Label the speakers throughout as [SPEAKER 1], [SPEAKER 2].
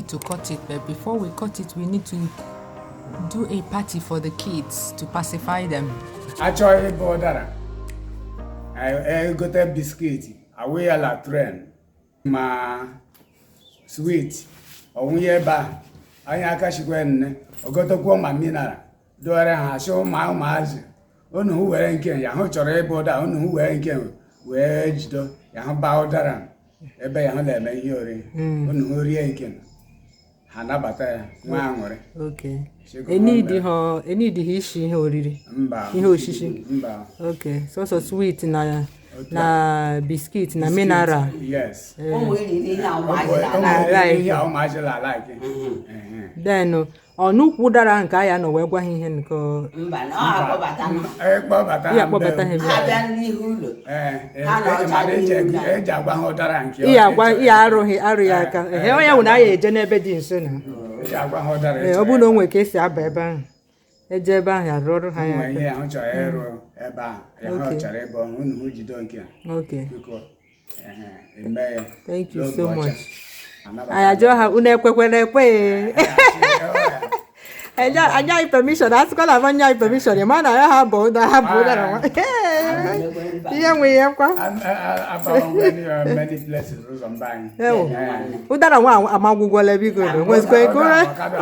[SPEAKER 1] need to cut it, but before we cut it, we need to do a party for the kids to pacify them.
[SPEAKER 2] Achọghị ịbụ ụdara, egote biscuit, awụ ya la tray ma sweet, ọwụnye ebe a anyị aka chikwe nne ogotekwuo ma mineral dowere ha, sị ụmụ ụmụazị unu hụ were nke ya hụ chọrọ ịbụ ụdara, unu hụ were nke wee jido ya hụ baa ụdara ebe ya hụ na-eme ihe oriri, unu hụ rie nke ha nabata ya nwa aṅụrị. Chigo.
[SPEAKER 1] Enidi ha ishi ihe oriri?
[SPEAKER 2] Mba.
[SPEAKER 1] Ihe oshishi?
[SPEAKER 2] Mba.
[SPEAKER 1] Okay, sọsọ sweet na biscuit na mineral.
[SPEAKER 2] Yes.
[SPEAKER 3] Ụmụ iriri ihe a ụmụazị
[SPEAKER 2] Ụmụ
[SPEAKER 3] na-ala.
[SPEAKER 2] ihe a ụmụazị na-alike.
[SPEAKER 1] Then ọnụkwụ ụdara nke a ya nọ wee gwa ha ihe nke
[SPEAKER 3] Mba, na ọ akpọbata nọ.
[SPEAKER 2] Ịkpọbata.
[SPEAKER 1] Ihe akpọbata ha.
[SPEAKER 3] Ha bịa n'ihu ụlọ.
[SPEAKER 2] Ee.
[SPEAKER 3] Ha nọ ọcha
[SPEAKER 2] mana
[SPEAKER 3] n'ihu ụlọ.
[SPEAKER 2] Eji agwa ha ụdara nke
[SPEAKER 1] Ihe agwa ihe arụghị arụ ya aka. Ehe, onye wụ na ya eje n'ebe dị nso na
[SPEAKER 2] Eji agwa ha ụdara.
[SPEAKER 1] Ee, ọ bụrụ na o nwere ka esi aba ebe ahụ, eje ebe ahụ arụọrụ ha ya
[SPEAKER 2] Ụmụ
[SPEAKER 1] aka.
[SPEAKER 2] Ihe ahụ chọrọ ịrụ ebe a ya ha chọrọ ịbụ unu hụ jido nke a. Biko, ehe, eme ya
[SPEAKER 1] Thank you
[SPEAKER 2] n'oge
[SPEAKER 1] so
[SPEAKER 2] ọcha.
[SPEAKER 1] much.
[SPEAKER 2] Anabata.
[SPEAKER 1] Anyị ajụọ ha, unu ekwekwere ekwe? Enye anyị permission, asịkwa na nye anyị permission, ị ma na ya ha bụ ụda ha bụ ụdara nwa ihe nwe ihe kwa.
[SPEAKER 2] Abawo many places ụzọ mba anyị.
[SPEAKER 1] Ewo.
[SPEAKER 2] Ee.
[SPEAKER 1] Ụdara nwa amagwụgwọla, biko, nwezikwa ike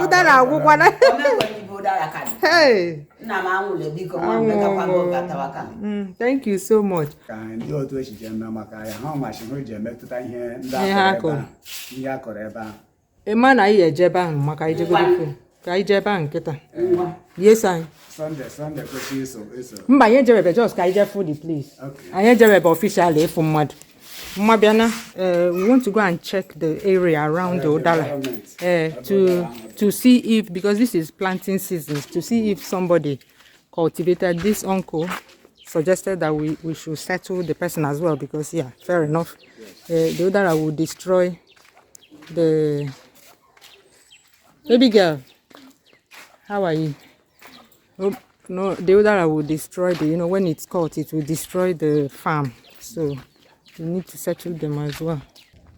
[SPEAKER 1] ụdara agwụkwana.
[SPEAKER 3] Omegwere ibe ụdara ka dị.
[SPEAKER 1] Hey.
[SPEAKER 3] Nna m anwụle, biko, nwa m bekakwa m batawa ka.
[SPEAKER 1] Thank you so much.
[SPEAKER 2] Ka ndị otu echiche eme maka ya ha machi ha ji emetụta ihe ndị
[SPEAKER 1] Ihe ha
[SPEAKER 2] akọrọ ebe
[SPEAKER 1] kọrọ.
[SPEAKER 2] ahụ, ihe a kọrọ ebe ahụ.
[SPEAKER 1] Ị ma na anyị eje ebe ahụ maka anyị jegoro ife ka anyị jee ebe ahụ nkịta.
[SPEAKER 3] Ngwa.
[SPEAKER 1] Yes, anyị.
[SPEAKER 2] Sunday kwesịrị iso.
[SPEAKER 1] Mba, anyị ejebebe, just ka anyị jee fụ the place. Anyị ejebebe official ịfụ mmadụ mma bịa na we want to go and check the area around the ụdara
[SPEAKER 2] environment.
[SPEAKER 1] To see if, because this is planting seasons, to see if somebody cultivated. This uncle suggested that we should settle the person as well because, yeah, fair enough, the ụdara will destroy the. Baby girl, how are you? Oh, no, the ụdara will destroy the, when it's cut, it will destroy the farm. So you need to settle them as well.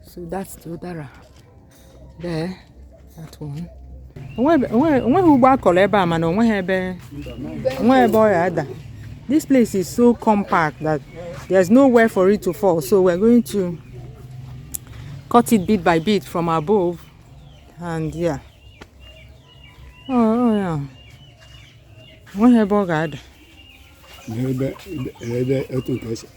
[SPEAKER 1] So that's the ụdara. There, that one. Onweghị ugbo akọrọ ebe a, mana onweghị ebe ọ ya ada. This place is so compact that there's nowhere for it to fall. So we're going to cut it bit by bit from above. And yeah. Oh yeah. Onweghị ebe ọ ga-ada.
[SPEAKER 2] Ebe otu nke esi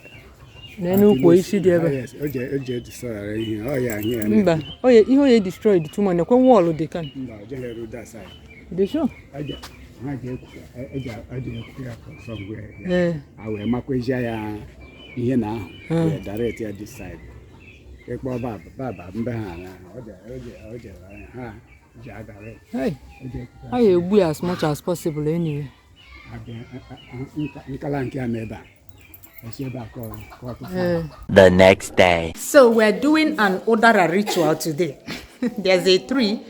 [SPEAKER 1] N'elu ukwu isi dị ebe.
[SPEAKER 2] Yes, o ji destroy ihe ọ ya ihe ya.
[SPEAKER 1] Mba, oye ihe oye destroy dị too much. Nekwe wall dị kan.
[SPEAKER 2] Mba, o jeghị eru that side.
[SPEAKER 1] Dị sure?
[SPEAKER 2] Ha ji ekwu eji ekwu ya somewhere here.
[SPEAKER 1] Ee.
[SPEAKER 2] A wee makwezie ya ihe na ahụ wee direct ya this side, ịkpọ baba baba mbe ha na o ji ha ji adirect.
[SPEAKER 1] Hey,
[SPEAKER 2] o ji ekwu.
[SPEAKER 1] A ga-egbu ya as much as possible anyway.
[SPEAKER 2] Abịa nkala nke a na ebe a esi ebe a ka ọ tụfu.
[SPEAKER 1] Ee.
[SPEAKER 4] The next day.
[SPEAKER 1] So we're doing an ụdara ritual today. There's a tree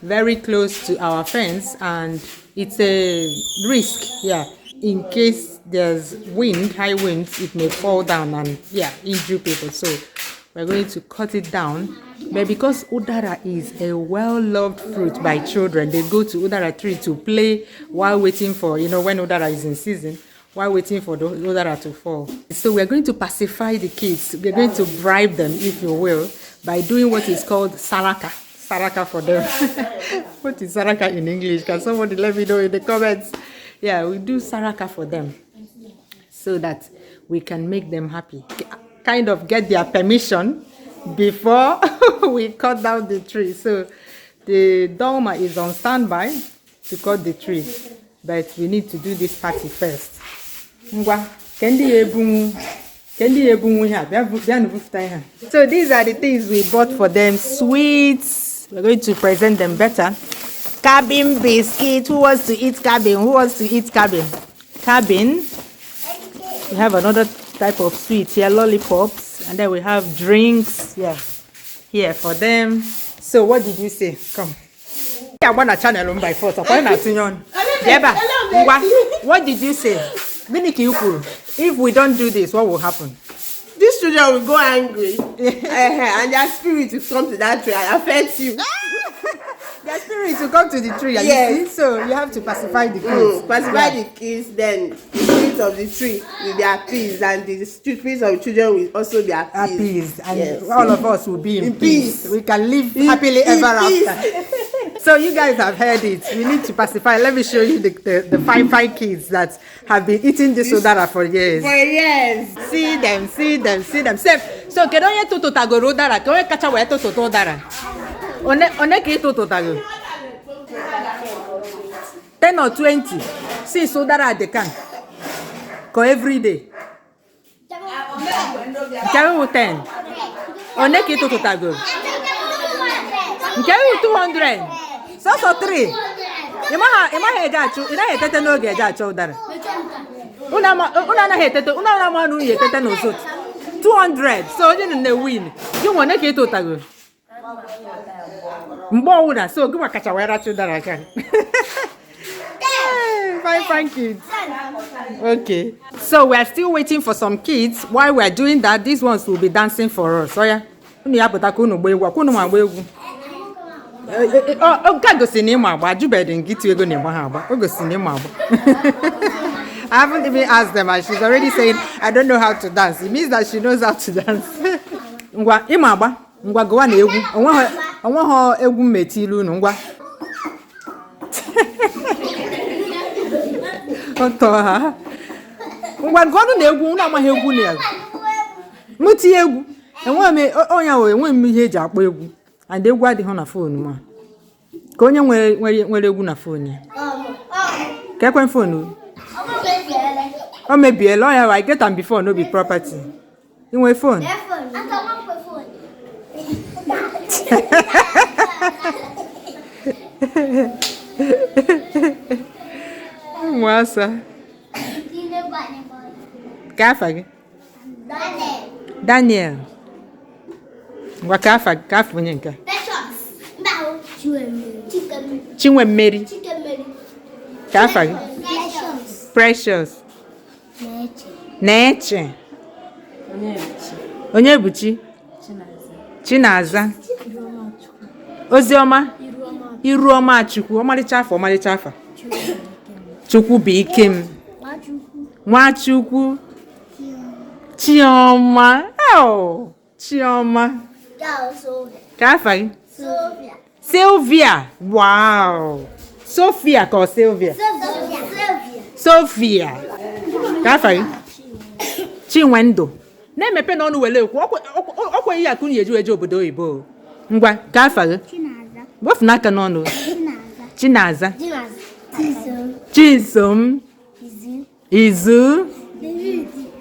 [SPEAKER 1] very close to our fence and it's a risk, yeah. In case there's wind, high winds, it may fall down and, yeah, injure people. So we're going to cut it down. But because ụdara is a well-loved fruit by children, they go to ụdara tree to play while waiting for when ụdara is in season, while waiting for the ụdara to fall. So we're going to pacify the kids. We're going to bribe them, if you will, by doing what is called saraka. Saraka for them. What is saraka in English? Can somebody let me know in the comments? Yeah, we do saraka for them so that we can make them happy. Kind of get their permission before we cut down the tree. So the Dolma is on standby to cut the tree, but we need to do this party first. Ngwa, ke ndị ya ebunwu, ke ndị ya ebunwu ihe a, bịa bịanụ bupụta ihe a. So these are the things we bought for them. Sweets. We're going to present them better. Cabin biscuit. Who wants to eat cabin? Who wants to eat cabin? Cabin. We have another type of sweet here, lollipops, and then we have drinks. Yeah, here for them. So what did you say? Come. Yeah, I channel on by force. Ọkwa ị na-atụnye ọnụ. Bịa ebe a. Ngwa, what did you say? Gịnị ka ị kwuru? If we don't do this, what will happen?
[SPEAKER 5] These children will go angry, and their spirit will come to that tree and affect you.
[SPEAKER 1] Their spirit will come to the tree. And You see? So you have to pacify the kids.
[SPEAKER 4] Pacify the kids, then the spirit of the tree will be at peace, and the spirit of the children will also be at
[SPEAKER 1] At
[SPEAKER 4] peace.
[SPEAKER 1] peace, and
[SPEAKER 4] Yes.
[SPEAKER 1] all of us will be in
[SPEAKER 4] In
[SPEAKER 1] peace.
[SPEAKER 4] peace.
[SPEAKER 1] We can live happily
[SPEAKER 4] In
[SPEAKER 1] ever
[SPEAKER 4] peace.
[SPEAKER 1] after. So you guys have heard it. We need to pacify. Let me show you the fine, fine kids that have been eating this udara for years.
[SPEAKER 4] For years.
[SPEAKER 1] See them, see them, see them. Sef, so kedu onye tụtụtagoro ụdara? Ka onye kacha wee tụtụta ụdara? One ka ị tụtụtago? 10 or 20. Since ụdara dị ka ka every day. Nke wụ 10. One ka ị tụtụtagoro? Nke wụ 200. Sọsọ 3. Ị maghị eje achụ, ị naghị etete n'oge eje achọ ụdara. Unu anaghị etete, unu ama na unu etete n'ụtụtụ. 200. So onye nọ na-win. Gị nwe one ka ị tụtagoro? Mgbe ọwụna, so gị nwa kacha wee racha ụdara aka. Hey, fine, fine kids. Okay. So we are still waiting for some kids. While we are doing that, these ones will be dancing for us. Oh yeah. Unu ya pụta ka unu gbaa egwu. Akwa unu ma agba egwu. Nke a gosi na ịma agba. Ajụbeghị m gị tụ ego na ịgba ha agba. O gosi na ịma agba. I haven't even asked them and she's already saying, "I don't know how to dance." It means that she knows how to dance. Ngwa, ịma agba. Ngwa gụwa na egwu. Onweghị egwu m metili unu. Ngwa. Ọ tọọ ha. Ngwa gụọnụ na egwu. Unu amaghị egwu na ya. Mụ tinye egwu. Enweghị m onye ahụ, enweghị m ihe eji akpọ egwu. And egwu adịghị na phone m a. Ka onye nwere egwu na phone ya. Ka ekwe phone o mebiela ọ ya. I get am before, no be property. Ị nwere phone? Ụmụasa. Ka afa gị? Daniel. Ngwa, ka afa, ka afa onye nke a? Chinwemmeri. Ka afa gị? Precious. Na-eche. Onye bụ chi? Chinaza. Oziọma. Iruọma Chukwu. Ọmarịcha afa, ọmarịcha afa. Chukwu bụ ike m. Nwachukwu. Chiọma. Oh, Chiọma. Ka afa gị? Sylvia. Wow. Sophia ka ọ Sylvia? Sophia. Ka afa gị? Chinwendụ. Na-emepe n'ọnụ were ekwu. Ọkwa ihe akụ na eji eje obodo oyibo o. Ngwa, ka afa gị? Wefu n'aka n'ọnụ. Chinaza. Chisom. Izu.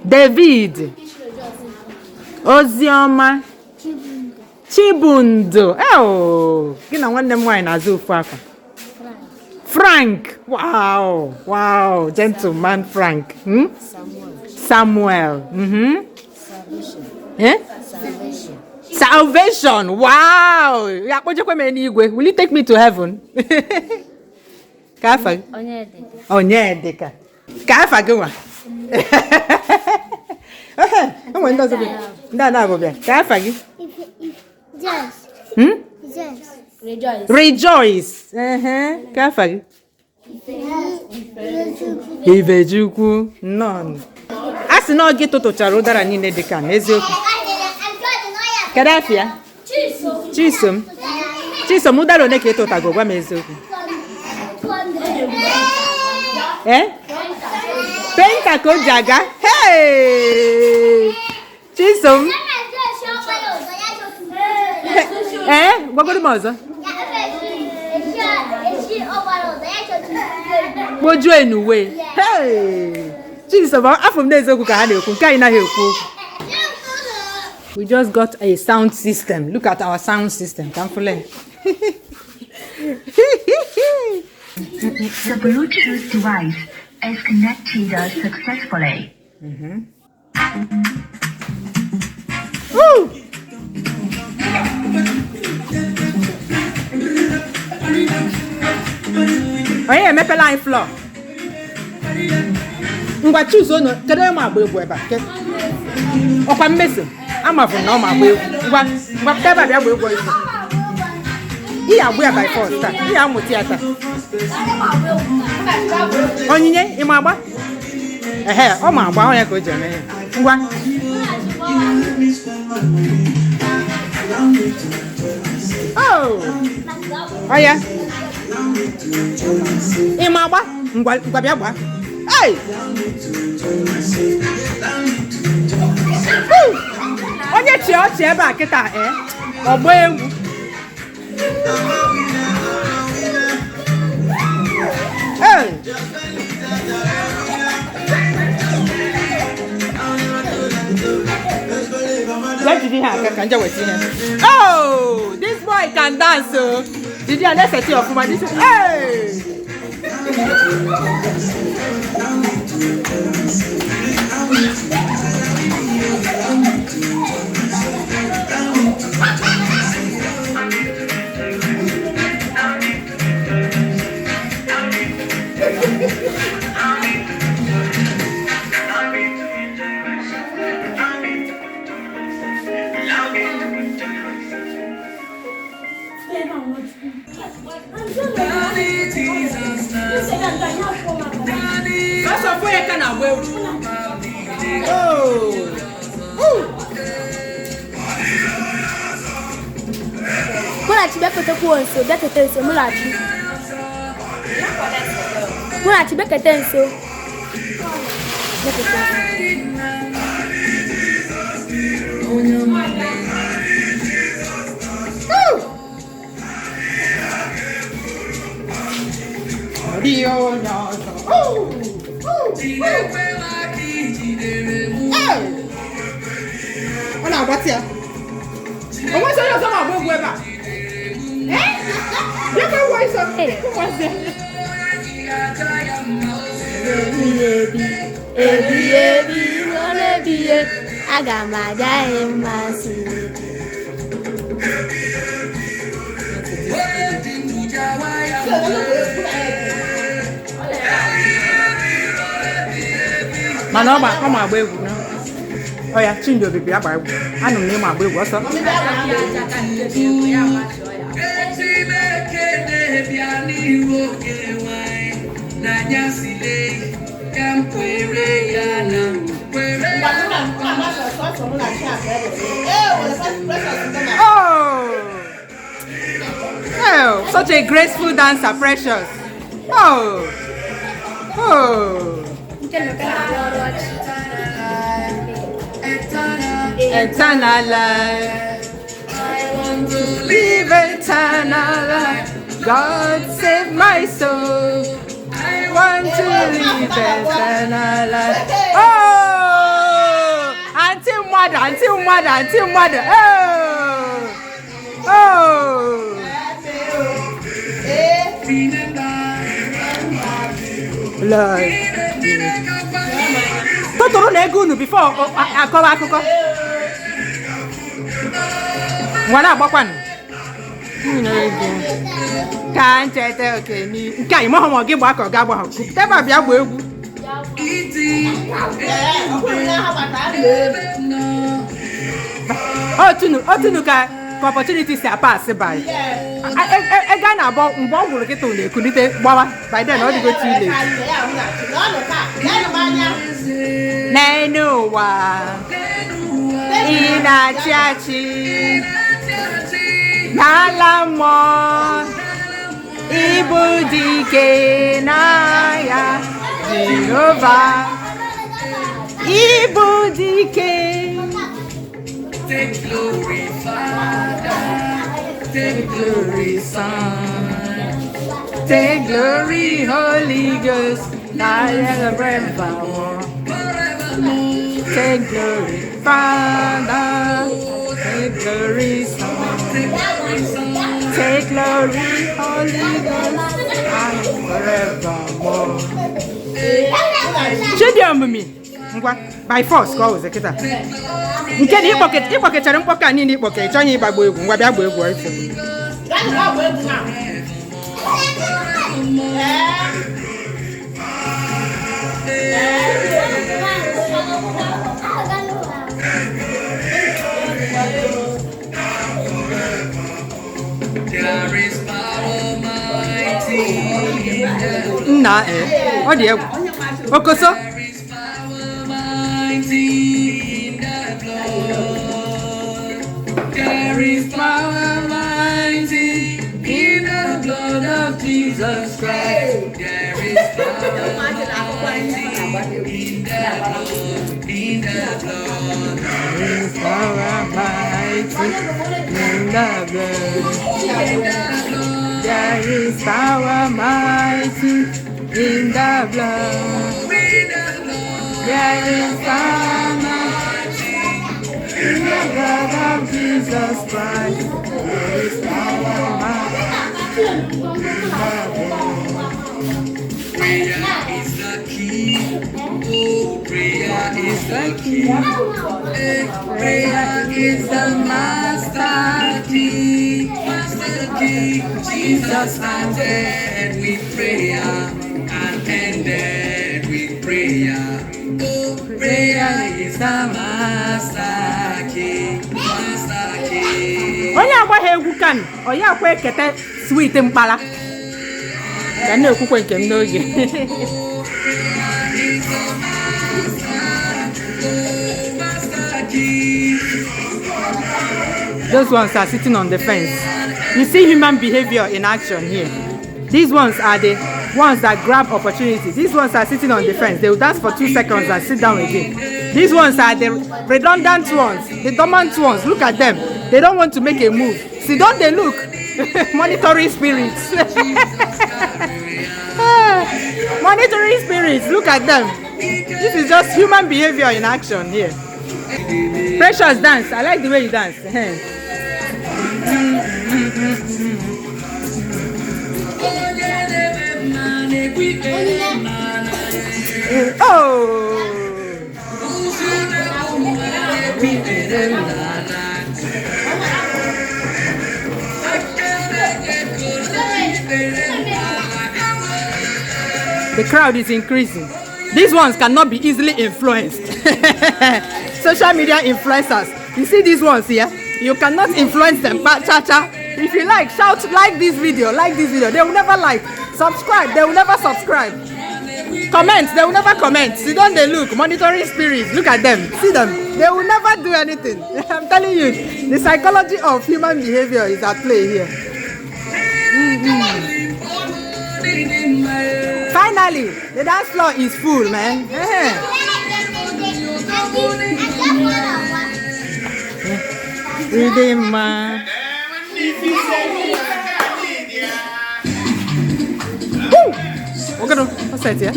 [SPEAKER 1] David. Oziọma. Chibundu. Oh, gị na nwanne m nwaanyị na-azụ ofu afa. Frank. Wow, gentleman Frank. Samuel. Eh? Salvation. Wow. Ya kpọjekwa m n'igwe. Will you take me to heaven? Ka afa gị? Onyedika. Ka afa gị nwa? Ehe, o nwere ndị ọzọ bịa. Ndị a na-abụ bịa. Ka afa gị? Hmm? Rejoice. Ehe, ka afa gị? Ibechukwu. Nnọọ. A sị na ọ gị tụtụchara ụdara niile dị ka n'eziokwu. Kedu afa ya? Chisom. Chisom, ụdara one ka ị tụtago? Gwa m eziokwu. Eh? Penta ka o ji aga. Hey! Chisom. Eh? Gwagoro m ọzọ. Kpojuo enuwe. Hey! Chisom, afọ m n'eziokwu ka ha na-ekwu. Nke anyị naghị ekwu okwu. We just got a sound system. Look at our sound system. Ka m fụle.
[SPEAKER 5] The Bluetooth device is connected successfully.
[SPEAKER 1] Woo! Onye emepela anyị floor? Ngwa, choose unu. Kedu onye ma agba egwu ebe a? Ọkwa mmeso amafụ na ọ ma agba egwu. Ngwa, ngwa, pụta ebe a bịa gba egwu ọzọ. Ị agba ya by force taa. Ị amụta ya taa. Onyinye, ị ma agba? Ehe, ọ ma agba, ọ ya ka o ji eme ihe. Ngwa. Oh! Ọ ya. Ị ma agba? Ngwa, ngwa bịa gbaa. Hey! Woo! Onye chịa ọchị ebe a kịta, ee, ọgba egwu. Hey! Bịa jide ihe aka ka nje weta ihe. Oh, this boy can dance oh. Jide ya na-eseti ọfụma. This is hey! Sọsọ fún ya ka na-agba egwu. Oh! Woo!
[SPEAKER 6] Munachi, bịaketekwuo nso, bịakete nso, Munachi. Munachi, bịakete nso. Bịakete nso.
[SPEAKER 1] Woo! Ọ dịghị onye ọzọ. Woo! Woo! Woo! Hey! Ọ na-agbatị ya. O nwezi onye ọzọ na-agba egwu ebe a? Eh? Bịakwa egwu ịsọ. Ụmụazị.
[SPEAKER 6] Ebi ebi, ebi ebi, ruo n'ebighị, aga m aja ya mma siri ike.
[SPEAKER 1] Mana ọ ma agba egwu na. Ọ ya, Chindi Obibi agba egwu. Anụ m na ịma agba egwu ọsọ.
[SPEAKER 7] Chineke na-ebịa n'ihu oge nwanyị n'anyasịle ka m kwere ya na kwere ya.
[SPEAKER 1] Oh! Oh, such a graceful dancer, Precious. Oh! Oh!
[SPEAKER 6] Nke na nke na-abịa ọrụ ọchị.
[SPEAKER 1] Eternal life. Live eternal life. God save my soul. I want to live eternal life. Oh! Auntie mother, auntie mother, auntie mother. Oh! Oh! Lord. Tụtụrụ na ego unu before akọwa akụkọ. Ngwa na-agbakwanụ. Ka ncheta oke nke a ịmahụ ma ọ gị gbaa ka ọ ga-agba ha. Kupụta ebe a bịa gbaa egwu. Otunu ka ka opportunity si apass by. Ego a na-abọ mgbe ọ gwụrụ kịta unu ekulite gbawa, by then ọ dịgo too late. N'elu ụwa ị na-achị achị, n'ala mmụọ ịbụ dike n'agha, Jehova ịbụ dike.
[SPEAKER 7] Take glory, Father. Take glory, Son.
[SPEAKER 1] Take glory, Holy Ghost, now and forevermore. Take glory, Father. Take glory, Son. Take glory, Holy Ghost, and forevermore. Chidi Omumi, ngwa, by force ka ọ wụzi kịta. Nke na ịkpọkechara mkpọka niile ịkpọke, ị chọghị ịgbagba egwu, ngwa bịa gbaa egwu ọsọ.
[SPEAKER 7] There is
[SPEAKER 1] Nna ee, ọ dị egwu. Okoso.
[SPEAKER 7] There is power mighty in the blood. There is power mighty in the blood of Jesus Christ. There is power mighty in the blood, in the blood.
[SPEAKER 1] There is power mighty in the blood. There is power mighty in the blood. There is power mighty in the blood of Jesus Christ. There is power mighty in the blood.
[SPEAKER 7] Prayer is the key. Oh, prayer is the key. Eh, prayer is the master key. Master key. Jesus started with prayer and ended with prayer. Oh, prayer is the master key. Master key.
[SPEAKER 1] Onye agbaghị egwu kan ọ ya akwa ekete sweet mkpara ka m na-ekwukwe nke m n'oge.
[SPEAKER 7] Is the master, oh, master key.
[SPEAKER 1] Those ones are sitting on the fence. You see human behavior in action here. These ones are the ones that grab opportunities. These ones are sitting on the fence. They will dance for 2 seconds and sit down again. These ones are the redundant ones, the dormant ones. Look at them. They don't want to make a move. See, don't they look? Monitoring spirits. Ah, monitoring spirits. Look at them. This is just human behavior in action here. Precious, dance. I like the way you dance.
[SPEAKER 7] Onye na-eme mma na-ekwu ikpere mma na
[SPEAKER 1] Oh!
[SPEAKER 7] ụzụ na-abụ mma na-ekwu ikpere mma na aka na-ekwu ikpere mma na
[SPEAKER 1] The crowd is increasing. These ones cannot be easily influenced. Social media influencers. You see these ones here? You cannot influence them. But cha cha. If you like, shout like this video, like this video. They will never like. Subscribe, they will never subscribe. Comment, they will never comment. See, don't they look? Monitoring spirits. Look at them. See them. They will never do anything. I'm telling you, the psychology of human behavior is at play here. Finally, the dance floor is full, man. Eh. Ịdị mma. Woo! We're gonna what's that here?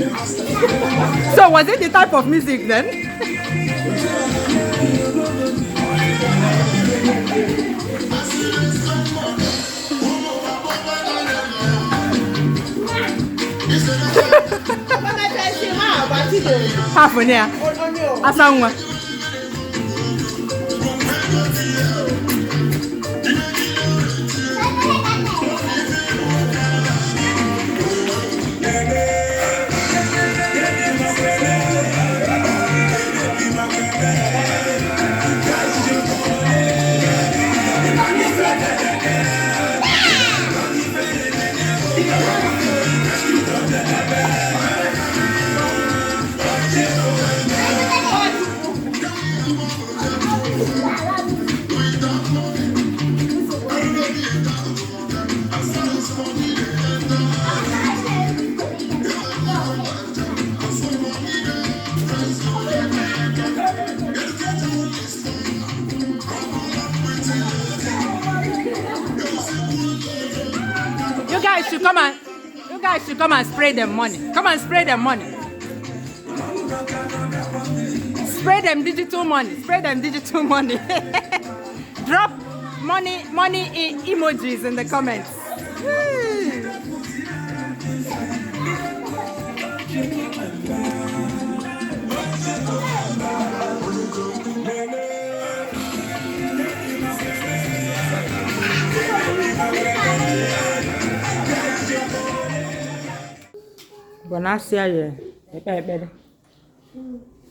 [SPEAKER 1] So was it the type of music then? Half an hour. Asa nwa. You guys should come and spray them money. Come and spray them money. Spray them digital money. Spray them digital money. Drop money emojis in the comments. Woo. Bonasia ya ekpe ekpere.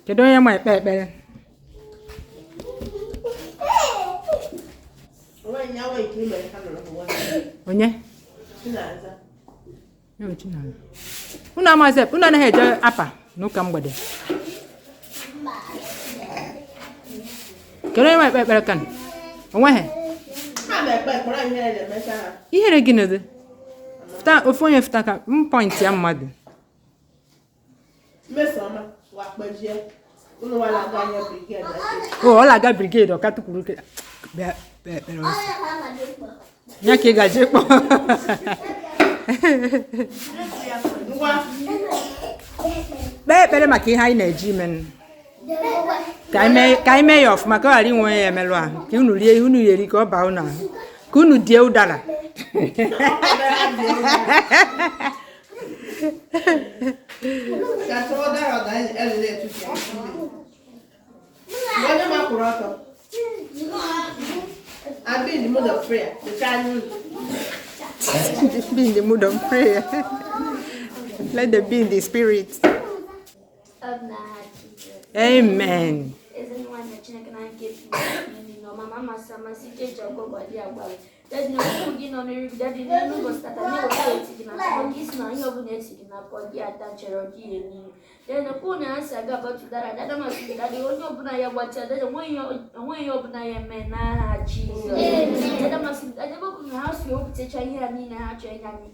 [SPEAKER 1] Kedu onye ma ekpe ekpere?
[SPEAKER 4] Onye nwe nke ime ka nọrọ n'ụwa.
[SPEAKER 1] Onye?
[SPEAKER 4] Chinaza.
[SPEAKER 1] Ewe Chinala. Unu amaghịzi unu anaghị eje apa n'ụka mgbede. Kedu onye nwe ekpe ekpere kan? Onweghị.
[SPEAKER 4] Ha na-ekpe ekpere ihere na-emecha ha.
[SPEAKER 1] Ihere gị nọdụ. Fụta ofu onye fụta ka m pọintị ya mmadụ.
[SPEAKER 4] Mmesoma wakpejie. Unu wala aga anya brigade ake.
[SPEAKER 1] O ọ na-aga brigade ọka tukwuru ke. Bịa kpee ekpere ọsọ. Ya ka ị gaje kpọ.
[SPEAKER 4] Ngwa.
[SPEAKER 1] Kpee ekpere maka ihe anyị na-eji ime nụ. Ka anyị mee ya ọfụma ka ọ ghara inwe onye ya emerụ ahụ ka unu rie ihe unu eri ka ọ baa unu ahụ ka unu die ụdara.
[SPEAKER 4] Ka chọọ ụdara ọ ga-elele etiti ya. Mgbe onye makwụrụ ọtọ. I be in the mood of prayer. The child
[SPEAKER 1] Be in the mood of prayer. Let them be in the spirit.
[SPEAKER 6] Of n'aha Jizọs.
[SPEAKER 1] Amen.
[SPEAKER 6] Ezinụlọ na Chineke na nke bi n'ọma ma amasị amasị ike eji ọgwụ ọgwụ adịghị agwa gị. Daddy na okwu gị nọ n'elu gị, daddy n'elu ụbọchị tata na-eweta eti gị na akpọ gị isi na ihe ọbụla esi gị na akpọ gị ata chere ọ dịghị elu. Daddy na okwu na ha si aga abatụdara dada masị gị daddy onye ọbụla ya gbacha daddy onweghị ihe ọbụla ya eme n'aha Jizọs. Dada masị gị daddy ebe ọ bụ na ha si wepụtacha ihe ha niile ha chọrọ ịnye anyị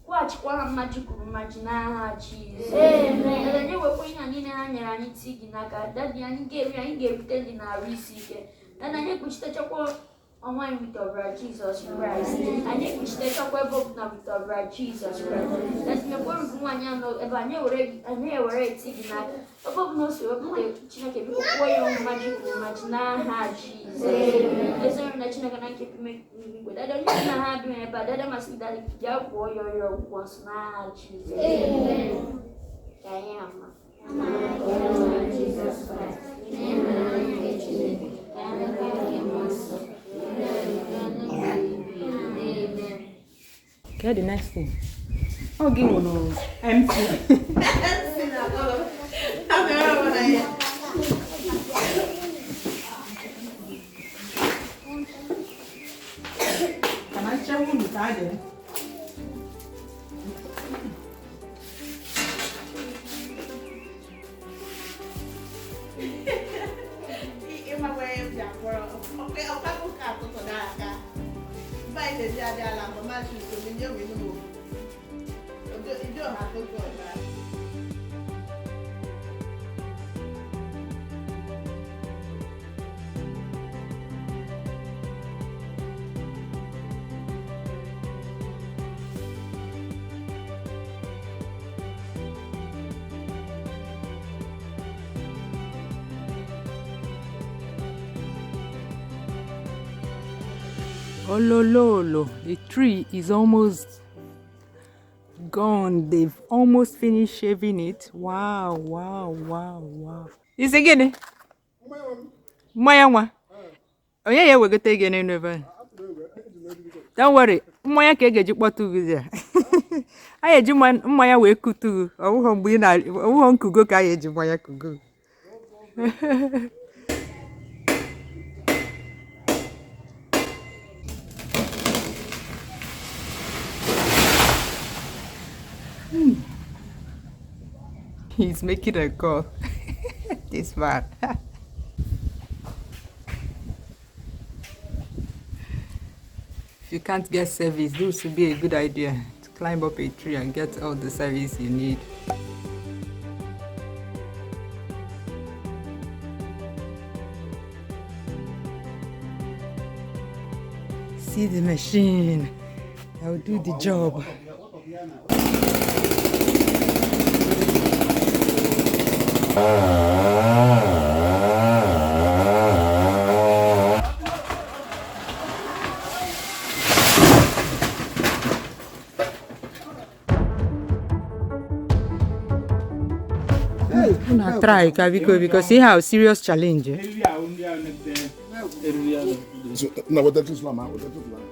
[SPEAKER 6] kwụghachikwa ha mmaji kwuru mmaji n'aha Jizọs. Dada anyị ewekwa ihe a niile ha nyere anyị tii gị n'aka daddy anyị ga-eri anyị ga-erute ndị na-arụ isi ike. Dada anyị ekpuchitechakwa onwe anyị with ọbara Jizọs Kraịst. Anyị ekpuchitechakwa ebe ọbụla with ọbara Jizọs Kraịst. Daddy mekwa rugwu nwaanyị anọ ebe anyị ewere eti gị n'aka ebe ọbụla o si wepụta Chineke biko kwụọ ya mmaji kwuru mmaji n'aha Jizọs. Ezinụlọ na Chineke na nke mgbe dada onye na ha abịaghị ebe a dada masị dada bịa gwọọ ya ọrịa ọgwụgwọ nsọ n'aha Jizọs. Ka anyị ama.
[SPEAKER 1] Okay, the next thing. Oh, gị nwere MC.
[SPEAKER 4] Ha mere ọbụla ya.
[SPEAKER 1] Can I share unu ka adị?
[SPEAKER 4] Ịma nwere m ji akwọrọ. Ọkwa ụka atụtụ n'aka. Mba anyị na-eji adị ala mama chuso m nye wee nụ. Ojo ha tụtụ ọbara.
[SPEAKER 1] Olololo, the tree is almost gone. They've almost finished shaving it. Wow, wow, wow, wow. Isi gịnị? Mmanya nwa. Onye ya ewegote ego n'elu ebe a? Don't worry, mmanya ka e ga-eji kpọtụ gị ya. A ga-eji mmanya wee kutu gị. Ọ bụghị mgbe ị na ọ bụghị nkugo ka a ga-eji mmanya kugo. He's making a call. This man. If you can't get service, this would be a good idea to climb up a tree and get all the service you need. See the machine. I will do the job. Una try ka biko because see how serious challenge. Eh?
[SPEAKER 8] So, na weta tụsụla ma weta tụsụla.